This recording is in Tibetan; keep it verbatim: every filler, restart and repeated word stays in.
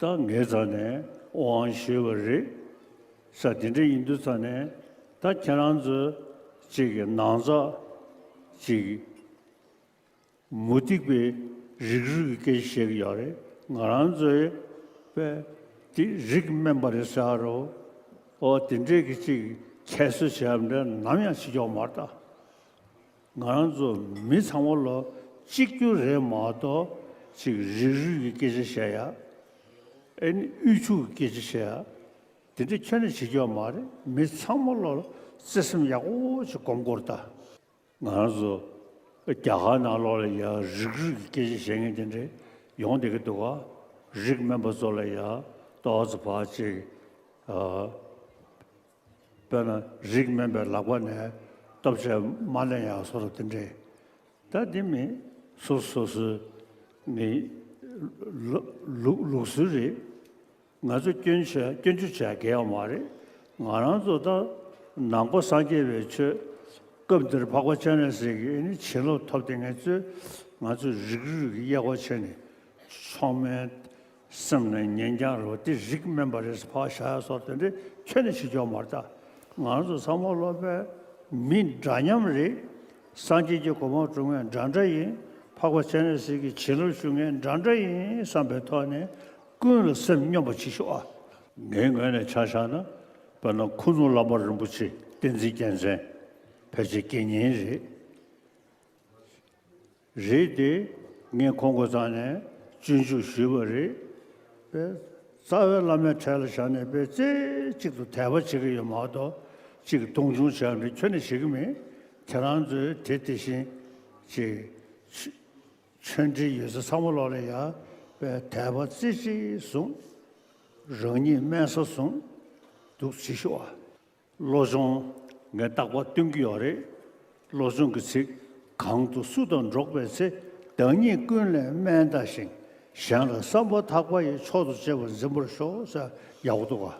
ད་ངའི་རྩ་ནས་དབང་ཞུས་པ་རེད། ས་དེ་འདྲ་ཡིན་དུས་རྩ་ནས་ད་ཁྱེད་རང་ཚོས་གཅིག་གི་ནང་རྩ་གཅིག་མུ་སྟེགས་པའི་རིགས་རུས་ཀྱི་སྐད་ཆ་བཤད་ཀྱི་ཡོད་རེད། ང་རང་ཚོའི་པས་དེ་རིགས་དམན་པ་རེད་ཟེར་རོ། ཨོ་དེ་འདྲས་ཀྱི་གཅིག་ཁྱད་གསོད་བྱས་པ་འདྲ་ནམ་ཡང་བྱེད་ཀྱི་ཡོད་མ་རེད་ད། ང་རང་ཚོ་མི་ཚང་མ་ལོ་གཅིག་གྱུར་རེད་མ་གཏོགས་གཅིག་རིགས་རུས་ཀྱི་སྐད་ཆ་བཤད་ཡ། ཨེ་ནི་དབུལ་ཕྱུག་གི་སྐད་ཆ་བཤད་ཡ། དེ་འདྲ་ཁྱོན་ནས་བྱེད་ཀྱི་ཡོད་མ་རེད། མི་ཚང་མ་ལོ་བརྩེ་སེམས་ཡག་པོ་ཞིག་སྒོམ་དགོས་རེད་ད། ང་རང་ཚོ་རྒྱ་གར་ནང་ལོགས་ལ་ཡ་རིགས་རུས་ཀྱི་སྐད་ཆ་བཤད་མཁན་དེ་འདྲ་ཡོང་བསྡད་ཀྱི་འདུག་ག་རིགས་དམན་པ་ཚོ་ལ་ཡ་ཏོག་ཙམ་ཕར་ཅིག་ཨ། དཔེར་ན་རིགས་དམན་པའི་ལག་པ་ནས་སྟོབས་ཆེ་མ་ལེན་ཡག་བཟོ་འདྲ་དེ་འདྲས། ད་འདི་མི་སོ་སོ་སོའི་མི་ལུགས་ལུགས་སྲོལ་རེད། ང་ཚོ་སྐྱོན་བྱས་སྐྱོན་བརྗོད་བྱས་གལ་ཡོད་མ་རེད། ང་རང་ཚོ་ད་ནང་པ་སངས་རྒྱས་པའི་ཆོས་སྐབས་འདིར་འཕགས་པ་སྤྱན་རས་གཟིགས་ཀྱི་ཨེ་ནི་བྱིན་རླབས་ཐོབ་བསྡད་མཁན་ཚོས་ང་ཚོའི་རིགས་རུས་ཀྱི་དབྱེ་བ་ཕྱེ་ནས་མཆོག་དམན། སེམས་ནས་ཉན་རྐྱང་རེད་པ། དེ་རིགས་དམན་པ་རེད་ཟེར་ཕར་བཞག་ཡ་བཟོ་འདྲ་དེ་འདྲ་ཁྱོན་ནས་བྱེད་ཀྱི་ཡོད་མ་རེད་ད། ང་ཚོ་ཚང་མ་ལོ་པའི་མི་འདྲ་མཉམ་རེད། སངས་རྒྱས་ཀྱི་གོ་འཕང་སྒྲུབ་མཁན་འདྲ་འདྲ་ཡིན། འཕགས་པ་སྤྱན་རས་གཟིགས་ཀྱི་བྱིན་རླབས་ཞུ་མཁན་འདྲ་འདྲ་ཡིན་བསམ་པའི་ཐོག་ནས་ཀུན་ལ་སེམས་སྙོམས་པ་བྱེད་ཤོག་ཨ། ངའི་ངོས་ནས་ཆ་བཞག་ན་དཔེར་ན་ཁུ་ནུ་བླ་མ་རིན་པོ་ཆེ་བསྟན་འཛིན་རྒྱལ་མཚན་ཕལ་ཆེར་དགེ་བསྙེན་རེད། རེད་དེ། ངས་ཁོང་ཁོ་ཚང་ནས་སྤྱོད་འཇུག་ཞུས་པ་རེད། པས་རྩ་བའི་བླ་མའི་གྲས་ལ་བཞག་ནས་པས་རྩེ་གཅིག་ཏུ་དད་པ་བྱེད་ཀྱི་ཡོད་མ་གཏོགས་གཅིག་མཐོང་ཆུང་བྱས་པ་འདྲ་ཁྱོན་ནས་བྱེད་ཀྱི་མེད། ཁྱེད་རང་ཚོས་དེ་དེ་བཞིན་གཅིག་ཆོས་ཆོས་འབྲེལ་ཡོད་ས་ཚང་མ་ལོག་ལ་ཡ་པས་དད་པ་རྩེ་གཅིག་བཟུང་། རང་ཉིད་དམན་ས་བཟུང་འདུག་བྱེད་ཤོག་ཨ། བློ་སྦྱོང་ངས་རྟག་པར་སྟོན་གྱི་ཡོད་རེད། བློ་སྦྱོང་གི་ཚིག་གང་དུ་སུ་དང་འགྲོགས་པའི་ཚེ། བདག་ཉིད་ཀུན་ལས་དམན་ལྟ་ཞིང་། གཞན་ལ་བསམ་པ་ཐག་པ་ཡིས། མཆོག་ཏུ་གཅེས་པར་འཛིན་པར་ཤོག་ཟེར་ཡག་པོ་འདུག་ག